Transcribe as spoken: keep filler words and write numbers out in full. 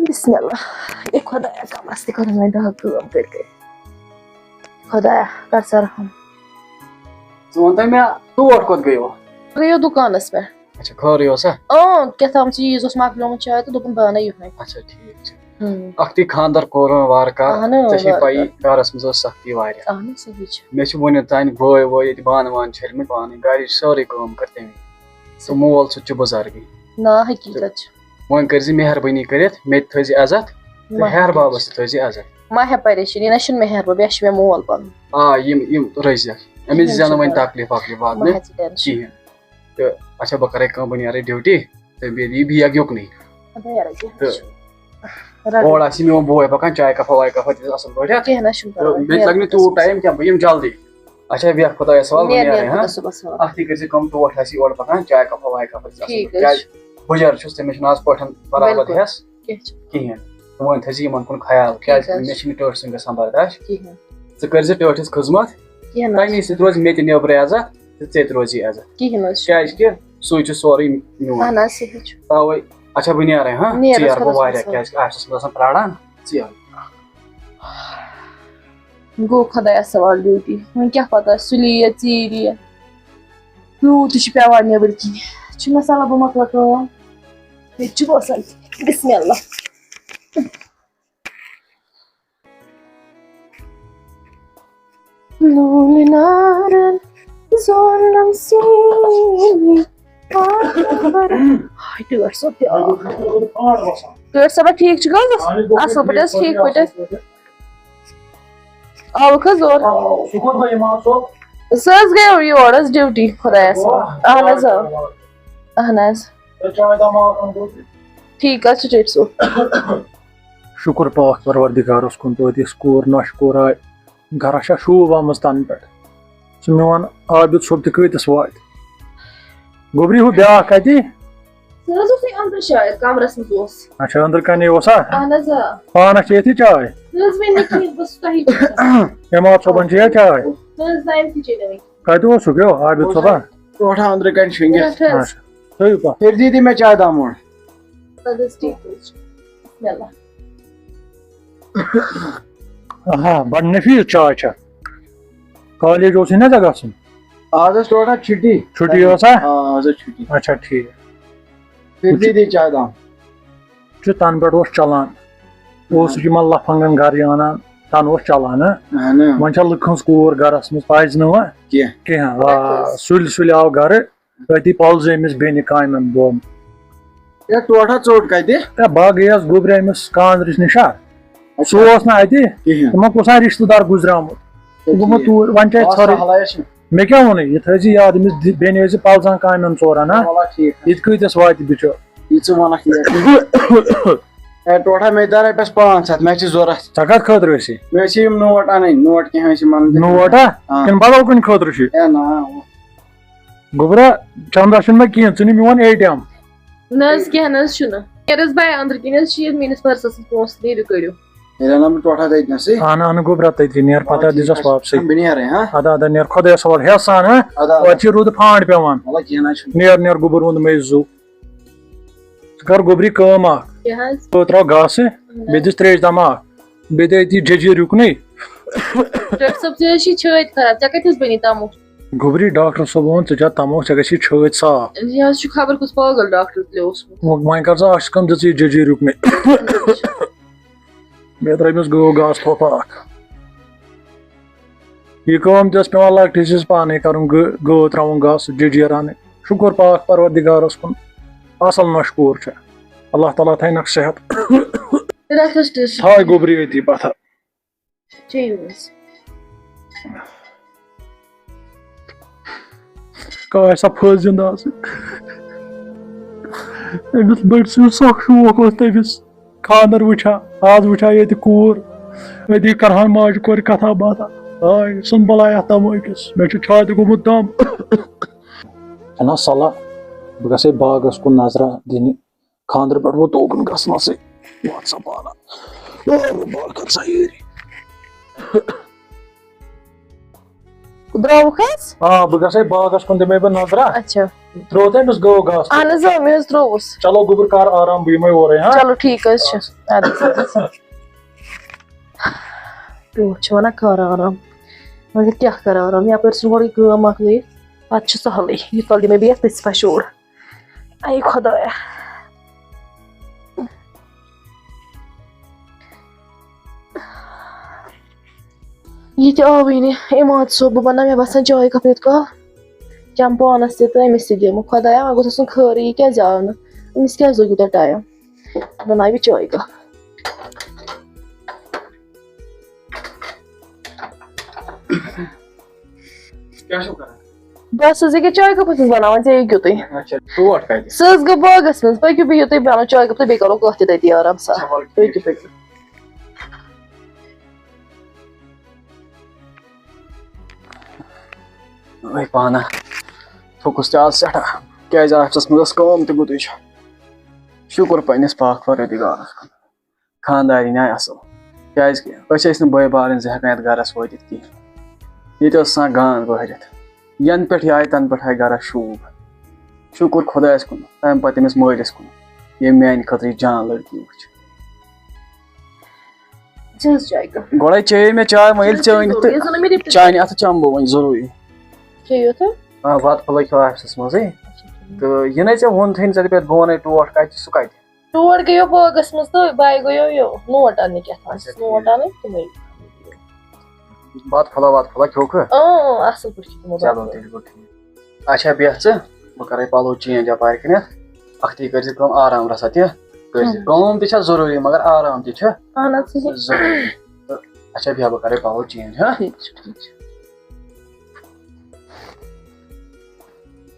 بسم اللہ۔ اے خۄدایا، کمرس تہِ کٔرٕن وۄنۍ دَگ کٲم کٔرۍ کٔرۍ۔ خۄدایا، کر سا رحم۔ ژٕ وَن تہٕ مےٚ، تور کوٚت گٔیو؟ گٔیو دُکانس پٮ۪ٹھ۔ اچھا، خٲرٕے اوسا؟ اۭں، کیٛاہ تام چیٖز اوس مۄکلیومُت شاید تہٕ دوٚپُن بہٕ اَنَے یِہوٚے۔ اچھا، ٹھیٖک چھُ۔ ہُم۔ اَکھتُے خانٛدر کوٚرُن وارٕ کارٕ۔ اہنُو، ژےٚ چھے وارٕ پَیی، کارٕ۔ گَرَس منٛز ٲس سختی واریاہ۔ اہنُو، صحیح چھُ۔ مےٚ چھِ وُنیُک تام بٲے وٲے ییٚتہِ بانہٕ وانہٕ چھٔلمٕتۍ پانَے، گَرِچ سٲرٕے کٲم کٔر تٔمی۔ تہٕ مول سُہ تہِ چھُ بُزرگٕے۔ نا، حقیٖقت چھِ۔ وۄنۍ کٔرۍ زِ مہربٲنی کٔرِتھ مےٚ تہِ تھٲیزِ عزت تہٕ مہ ہیٚہر ہیٚہ بابَس تہِ تھٲیزِ عزت۔ مہ ہیٚہ پریشٲنی، نہ چھُنہٕ مہربٲبی، یہِ چھُ مےٚ مول پَنُن۔ آ، یِم، یِم رٔزۍ زٮ۪کھ۔ أمِس کِہیٖنۍ زٮ۪نہٕ چھُنہٕ وۄنۍ پَرواے۔ تکلیٖف وکلیٖف واتنہٕ مہ ہیٚہ ژٕ ٹٮ۪نشن۔ کِہیٖنۍ۔ تہٕ اچھا، بہٕ کَرَے کٲم، بہٕ نیرَے ڈیوٹی تہٕ بیٚیہِ یی بیگ یُکنُے۔ اَدٕ نیرَے کینٛہہ تہٕ چھُنہٕ۔ رَٹو۔ اورٕ آسہِ میون بوے پَکان، چاے کَپا واے کَپا دِژ اَصٕل پٲٹھۍ۔ کینٛہہ نہ چھُنہٕ تہٕ پَرواے، بیٚیہِ نیرَے لَگہِ نہٕ تیوٗت ٹایم کینٛہہ، بہٕ یِمہٕ جلدی۔ اچھا، بیٚہہ خۄدایَس حوالہٕ، بہٕ نیر، نیرَے، نیر ہاں؟ خۄدا صٲبَس حوالہٕ۔ اَتھ تہِ کٔرۍ زِ کٲم، ٹوٹھ آسہِ یور پَکان، چاے کَپا واے کَپا دِژ اَصٕل ٹھیٖک پٲٹھۍ۔ حظ کیٛازِ چھُ۔ بُجَر چھُس، تٔمِس چھُنہٕ آز پٲٹھۍ برابر بِلکُل۔ ہٮ۪س کینٛہہ چھُنہٕ۔ کِہیٖنۍ۔ تہٕ وۄنۍ تھٲیزِ یِمَن کُن خیال، ٹھیٖک کیٛازِ حظ مےٚ چھُ۔ چھِنہٕ ٹٲٹھۍ سۭتۍ گژھان برداش۔ کِہیٖنۍ۔ ژٕ کٔرۍ زِ ٹٲٹھِس خدمت، کِہیٖنۍ حظ تَمی چھُنہٕ۔ سۭتۍ روزِ مےٚ تہِ نیٚبرٕ عزت تہٕ ژےٚ تہِ روزِ عزت۔ کِہیٖنۍ حظ چھُنہٕ۔ کیٛازِ کہِ سُے چھُ سورُے میون۔ اہن حظ، صحیح چھُ۔ تَوَے، اچھا، بہٕ نیرَے، ہاں؟ نیر ژیر حظ، گوٚو خۄدایَس واریاہ، حوالہٕ۔ کیٛازِ کہِ آفسَس منٛز آسان پرٛاران۔ ژیر۔ گوٚو خۄدایَس حوالہٕ ڈیوٹی۔ وۄنۍ کیٛاہ پَتہ، سُلہِ یِیہِ یا ژیٖرۍ یِیہِ۔ تیوٗت تہِ چھُ پٮ۪وان نیٚبٕرۍ کِنۍ۔ چھُ مےٚ ژَلان، بہٕ مۄکلاو کٲم۔ ییٚتہِ چھُ باسان، بسم اللہ۔ لولہٕ نارن زولنم سیٖنی۔ ہاے، ٹٲٹھ صٲب تہِ آو۔ ٹٲٹھ صٲبا، ٹھیٖک چھُکھ حظ؟ اَصٕل پٲٹھۍ حظ، ٹھیٖک پٲٹھۍ حظ۔ آوُکھ حظ اور؟ آ، سُہ کوٚت گوٚو اِمام صٲب؟ سُہ حظ گٔیو یور حظ ڈیوٹی خۄدایَس حوالہٕ۔ اہن حظ، آ۔ اہن حظ۔ تہٕ چاے دام آو کانٛہہ گوٚو؟ ٹھیٖک حظ چھُ، ٹھیٖک چھُ۔ شُکُر پاک پروردگارَس کُن، توتہِ یۄس کوٗر نۄشہِ کوٗر آے، گَرَس چھا شوٗب آمٕژ تَنہٕ پٮ۪ٹھ۔ سُہ میون عابد صٲب تہِ کۭتِس واتہِ؟ گوٚبری ہُہ بیٛاکھ کَتہِ؟ سُہ حظ اوسُے أنٛدرٕ شاید کمرس منٛز اوس۔ اچھا، أنٛدرٕ کَنے اوسا؟ اہن حظ، آ۔ پانَس چیٚیَتھ یہِ چاے؟ نہ حظ، وۄنۍ نہٕ کِہیٖنۍ، بہٕ چھُس تۄہی وٕچھان۔ اِمام صٲبَن چیٚیا چاے؟ نہ حظ، نہ، أمۍ تہِ چیٚیہِ نہٕ وٕنہِ۔ کَتہِ اوس سُہ گیو عابد صٲبا؟ ٹوٹھا أنٛدرٕ کَنہِ شۄنٛگِتھ۔ پٮ۪ٹھ حظ۔ اچھا، تھٲیِو پَتھ۔ پھِر دی دی مےٚ چاے دامُن۔ اَدٕ حظ، ٹھیٖک حظ چھُ۔ بسم اللہ۔ آہا، بَڑٕ نفیٖس چاے چھےٚ۔ کالج اوسُے نہ ژےٚ گژھُن؟ آز ٲس ٹوٹھا چھُٹی۔ چھُٹی ٲسا؟ آ، آز ٲس چھُٹی۔ اچھا، ٹھیٖک۔ پھر دی دی چاے دام۔ چھُ تَنہٕ پٮ۪ٹھ اوس چلان۔ اوس یِمن لفنگن گرٕ یہِ اَنان، تَنہٕ اوس چلان، ہہ؟ اہن۔ وۄنۍ چھےٚ لُکہٕ ہٕنٛز کوٗر گرس منٛز، پَزِ نہٕ وۄنۍ کینٛہہ۔ کینٛہہ۔ آ، سُلہِ سُلہِ آو گرٕ، أتی پَلزے أمِس بیٚنہِ کامٮ۪ن دۄن۔ ہے، ٹوٹھا ژوٚٹ کَتہِ؟ ہے، بہٕ گٔیَس گوٚبرِ أمِس کانٛدرِس نِش ہا۔ سُہ اوس نہٕ اَتہِ۔ کِہیٖنۍ۔ تِمن کُس ہا رِشتہٕ دار گُزریومُت؟ ہے، گوٚمُت ٹھیٖک۔ توٗرۍ، وۄنۍ چھِ اَسہِ آ، ژھرٕے۔ سہلٕے چھُ۔ مےٚ کیٛاہ ووٚنُے؟ یہِ تھٲیزِ یاد، أمِس دِ-، بیٚنہِ ٲسۍ زِ پَلزان کامٮ۪ن ژورَن، ہا؟ وَلہٕ ٹھیٖک۔ یہِ تہِ کۭتِس واتہِ بِچور؟ یہِ ژٕ وَنکھ یہِ۔ ہے، ٹوٹھا مےٚ دِ رۄپیَس پانٛژھ ہَتھ، مےٚ چھِ ضوٚرَتھ۔ ژےٚ کَتھ خٲطرٕ ٲسی؟ مےٚ ٲسۍ یِم نوٹ اَنٕنۍ، نوٹ کینٛہہ ٲسۍ یِم اَنٕنۍ۔ نوٹ ہا؟ آ۔ کِنہٕ بدل کُنہِ خٲطرٕ چھُ؟ ہے، نہ۔ گوٚبرا، چندا چھُنہٕ مےٚ کِہیٖنۍ، ژٕ نہِ میون اے ٹی ایم۔ نہ حظ، کینٛہہ نہ حظ چھُنہٕ۔ نیرٕ حظ بہٕ اَندرٕ کِنۍ حظ چھِ یہِ میٛٲنِس پٔرسَس منٛز پونٛسہٕ، نیٖرِو کٔڑِو۔ تیٚلہِ اَنہٕ بہٕ ٹوٹھا تٔتۍ نَسٕے۔ اَنہٕ، اَنہٕ گوٚبرا تٔتۍ، نیر پَتہٕ وَلہٕ ٹھیٖک دِژَس حظ چھُ۔ واپسٕے۔ بہٕ نیرَے، ہاں؟ اَدٕ، اَدٕ، نیر خۄدایَس حوالہٕ، ہٮ۪س سان، ہاں؟ اَدٕ، اَدٕ۔ اَتھ چھِ روٗدٕ پھانٛڈ پٮ۪وان۔ وَلہٕ کینٛہہ نہ حظ چھُنہٕ۔ نیر، نیر گوٚبُر ووٚن مےٚ زُو۔ ژٕ کر گوٚبری کٲم اَکھ۔ کیٛاہ حظ؟ ژٕ ترٛاو گاسہٕ، اَہَن حظ۔ بیٚیہِ دِس ترٛیش دَما اَکھ۔ بیٚیہِ دِ أتی ججیٖر یُکنُے۔ ڈاکٹر صٲب، ژےٚ حظ چھِ چھٲتۍ خراب، ژےٚ کَتہِ حظ بَنی تَمُک؟ گوٚبری، ڈاکٹر صٲب ووٚن، ژٕ چےٚ تَموکھ، ژےٚ گژھی چھٲتۍ صاف۔ یہِ حظ چھُ خبر کُس پاگل ڈاکٹر تیٚلہِ اوسمُت۔ وۄنۍ، وۄنۍ کر ژٕ اَکھ چیٖز کٲم، دِ ژٕ یہِ ججیٖر یُکنُے۔ مےٚ ترٛٲومٕژ گٲو گاسہٕ تھوپا اَکھ۔ یہِ کٲم تہِ ٲس پٮ۪وان لۄکٹِس ہِس پانَے کَرُن، گٲ-، گٲو ترٛاوُن گاسہٕ، ججیٖر اَنٕنۍ۔ شُکُر پاک پروردِگارَس کُن، اَصٕل نۄشہِ کوٗر چھےٚ۔ اللہ تعالیٰ تھاینَکھ صحت۔ رَٹھ حظ ٹیسٹ۔ تھاے گوٚبری أتی پَتھر۔ چیٚیِو حظ۔ کاش سۄ پھٔز زِندٕ آسٕنۍ۔ أمِس بٔڈۍ سٕنٛز سۄکھ شوق اوس تٔمِس۔ خانٛدر وٕچھا، آز وٕچھا ییٚتہِ کوٗر۔ أتی کرہان ماجہِ کورِ کتھا باتھا۔ آے، سُن بلایا تمٲکِس۔ مےٚ چھُ چھاتہِ گوٚمُت دم۔ چھَنا صلاح، بہٕ گژھے باغس کُن نظرا دِنہِ۔ خانٛدرٕ پٮ۪ٹھ ووت توکُن گژھنَسٕے۔ وَن سا پانہ۔ او، بہٕ کَر سا یٲری۔ درٛاوُکھ حظ؟ آ، بہٕ گژھے باغس کُن، دِمے بہٕ نظرا۔ اچھا۔ ترٛوو تۄہہِ أمِس گٲو گاسہٕ؟ اہن حظ، آ، مےٚ حظ ترٛووُس۔ چلو گوٚبُر، کر آرام، بہٕ یِمے اورے، ہاں؟ چلو ٹھیٖک حظ چھُ۔ اَدٕ حظ، اَدٕ حظ۔ ٹوٹھ چھِ وَنان کر آرام، مگر کیٛاہ کر آرام، یَپٲرۍ چھُنہٕ گۄڈٕ یہِ کٲم مۄکلٲیِتھ، پَتہٕ چھُ سہلٕے، یہِ تۄلہِ دِمے بہٕ یَتھ تٔتھۍ پٮ۪ٹھ شور۔ اَے خۄدایا۔ یہِ تہِ آوٕے نہٕ عماد صٲب۔ بہٕ بَناو، مےٚ باسان، چاے کَپ یوت کال چٮ۪مہٕ پانَس تہِ تہٕ أمِس تہِ دِمہٕ۔ خۄدایا، وۄنۍ گوٚژھ آسُن خٲرٕے، یہِ کیٛازِ آو نہٕ؟ أمِس کیٛازِ لوٚگ یوٗتاہ ٹایم؟ بَناو یہِ چاے کَپ۔ کیٛاہ چھِو کران؟ بس حظ، ییٚکیٛاہ چاے کَپ ٲسٕس بَناوان، ژےٚ ییٚکیٛاہ تُہۍ۔ اچھا، ٹوٹھ کَتہِ؟ سُہ حظ گوٚو باغَس منٛز، پٔکِو بِہِو تُہۍ، بہٕ اَنو چاے کَپ تہٕ بیٚیہِ کَرو کَتھ تہِ تٔتی آرام سان۔ اچھا، وَلہٕ ٹھیٖک پٔکِو، چھُ۔ پٔکِو۔ وۄنۍ پانہ تھوٚکُس تہِ آز سٮ۪ٹھاہ، کیٛازِ آفسَس منٛز ٲس کٲم تہِ گُتُے چھُ۔ شُکُر پنٛنِس پاک پروردگارَس کُن، خانٛدارِنۍ آے اَصٕل، کیٛازِکہِ أسۍ ٲسۍ نہٕ بٲے بارٕنۍ زٕ ہٮ۪کان یَتھ گَرَس وٲتِتھ کِہیٖنۍ۔ ییٚتہِ ٲس آسان گانٛد بٔہرِتھ، یَنہٕ پٮ۪ٹھ یہِ آے تَنہٕ پٮ۪ٹھ آے گَرَس شوٗب۔ شُکُر خۄدایَس کُن، تَمہِ پَتہٕ تٔمِس مٲلِس کُن، ییٚمۍ میٛانہِ خٲطرٕ یہِ جان لٔڑکی وٕچھ۔ چیٚیِو حظ چاے کپ۔ گۄڈے چیٚیے مےٚ چاے، وۄنۍ ییٚلہِ چیٚیِو چٲنۍ ضروٗری، تہٕ یہِ زَن مےٚ دِتھ چانہِ اَتھٕ چَمہٕ بہٕ وۄنۍ ضروٗری۔ چیٚیِو تہٕ۔ آ، بَتہٕ پھوٚلہ کھیوٚو آفسَس منٛزٕے۔ اچھا، ٹھیٖک۔ تہٕ یہِ نے ژےٚ ووٚن تھٲے نہٕ ژےٚ، دَپیٚتھ بہٕ وَنَے ٹوٹھ کَتہِ چھِ، سُہ کَتہِ؟ ٹوٹھ گٔیو باغَس منٛز تہٕ بَے گٔیو یہِ نوٹ اَننہِ کیٛاہ تام۔ اچھا، ٹھیٖک۔ نوٹ اَنٕنۍ تِمَے۔ بَتہٕ پھوٚلہ وَتہٕ پھوٚلہ کھیوٚکھٕ؟ اۭں، اۭں، اَصٕل پٲٹھۍ چھِ تِمو چلو بَتہٕ تیٚلہِ گوٚو ٹھیٖک۔ اچھا، بیٚہہ ژٕ، بہٕ کَرَے پَلو چینج یَپارِ کِنٮ۪تھ۔ اَکھتُے کٔرۍ زِ کٲم، آرام رَژھا تہِ کٔرۍ زِ۔ اۭں۔ کٲم تہِ چھےٚ ضروٗری، مگر آرام تہِ چھُ اَہَن حظ، صحیح۔ ضروٗری۔ تہٕ اچھا، بیٚہہ، بہٕ کَرَے پَلو چینج، ہاں؟ ٹھیٖک چھُ، ٹھیٖک چھُ۔